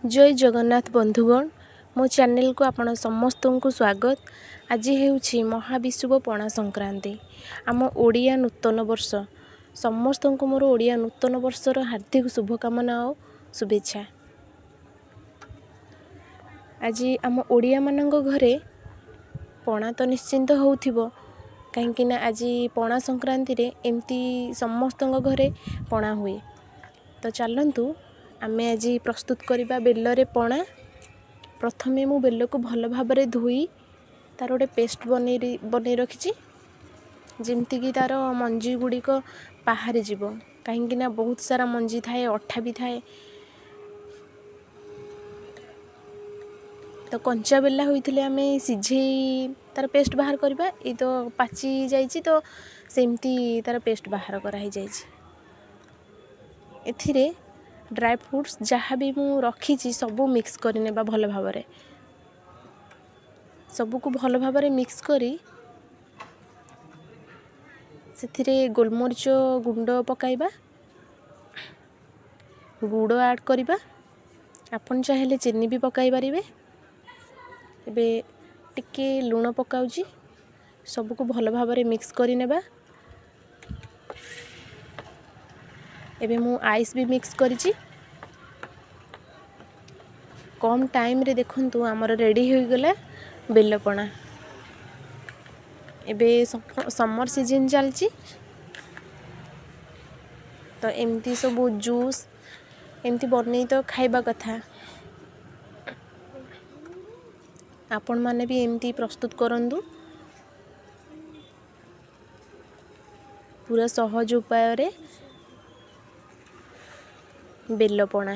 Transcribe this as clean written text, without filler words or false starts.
ଜୟ ଜଗନ୍ନାଥ ବନ୍ଧୁଗଣ, ମୋ ଚ୍ୟାନେଲକୁ ଆପଣ ସମସ୍ତଙ୍କୁ ସ୍ୱାଗତ। ଆଜି ହେଉଛି ମହାବିଷୁବ ପଣା ସଂକ୍ରାନ୍ତି, ଆମ ଓଡ଼ିଆ ନୂତନ ବର୍ଷ। ସମସ୍ତଙ୍କୁ ମୋର ଓଡ଼ିଆ ନୂତନ ବର୍ଷର ହାର୍ଦ୍ଦିକ ଶୁଭକାମନା ଓ ଶୁଭେଚ୍ଛା। ଆଜି ଆମ ଓଡ଼ିଆମାନଙ୍କ ଘରେ ପଣା ତ ନିଶ୍ଚିନ୍ତ ହେଉଥିବ, କାହିଁକିନା ଆଜି ପଣା ସଂକ୍ରାନ୍ତିରେ ଏମିତି ସମସ୍ତଙ୍କ ଘରେ ପଣା ହୁଏ। ତ ଚାଲନ୍ତୁ ଆମେ ଆଜି ପ୍ରସ୍ତୁତ କରିବା ବେଲରେ ପଣା। ପ୍ରଥମେ ମୁଁ ବେଲକୁ ଭଲ ଭାବରେ ଧୋଇ ତା'ର ଗୋଟେ ପେଷ୍ଟ ବନେଇ ରଖିଛି, ଯେମିତିକି ତା'ର ମଞ୍ଜି ଗୁଡ଼ିକ ବାହାରିଯିବ, କାହିଁକିନା ବହୁତ ସାରା ମଞ୍ଜି ଥାଏ, ଅଠା ବି ଥାଏ। ତ କଞ୍ଚା ବେଲା ହୋଇଥିଲେ ଆମେ ସିଝେଇ ତା'ର ପେଷ୍ଟ ବାହାର କରିବା। ଏଇ ତ ପାଚି ଯାଇଛି, ତ ସେମିତି ତା'ର ପେଷ୍ଟ ବାହାର କରାହେଇଯାଇଛି। ଏଥିରେ ଡ୍ରାଏ ଫ୍ରୁଟ୍ସ ଯାହା ବି ମୁଁ ରଖିଛି ସବୁ ମିକ୍ସ କରିନେବା ଭଲ ଭାବରେ। ସବୁକୁ ଭଲ ଭାବରେ ମିକ୍ସ କରି ସେଥିରେ ଗୋଲମରିଚ ଗୁଣ୍ଡ ପକାଇବା, ଗୁଡ଼ ଆଡ଼୍ କରିବା। ଆପଣ ଚାହିଁଲେ ଚିନି ବି ପକାଇ ପାରିବେ। ଏବେ ଟିକେ ଲୁଣ ପକାଉଛି। ସବୁକୁ ଭଲ ଭାବରେ ମିକ୍ସ କରିନେବା। ଏବେ ମୁଁ ଆଇସ୍ ବି ମିକ୍ସ କରିଛି। କମ୍ ଟାଇମ୍ରେ ଦେଖନ୍ତୁ ଆମର ରେଡ଼ି ହୋଇଗଲା ବେଲପଣା। ଏବେ ସମର୍ ସିଜନ୍ ଚାଲିଛି, ତ ଏମିତି ସବୁ ଜୁସ୍ ଏମିତି ବନେଇ ତ ଖାଇବା କଥା। ଆପଣମାନେ ବି ଏମିତି ପ୍ରସ୍ତୁତ କରନ୍ତୁ ପୁରା ସହଜ ଉପାୟରେ ବେଲପଣା।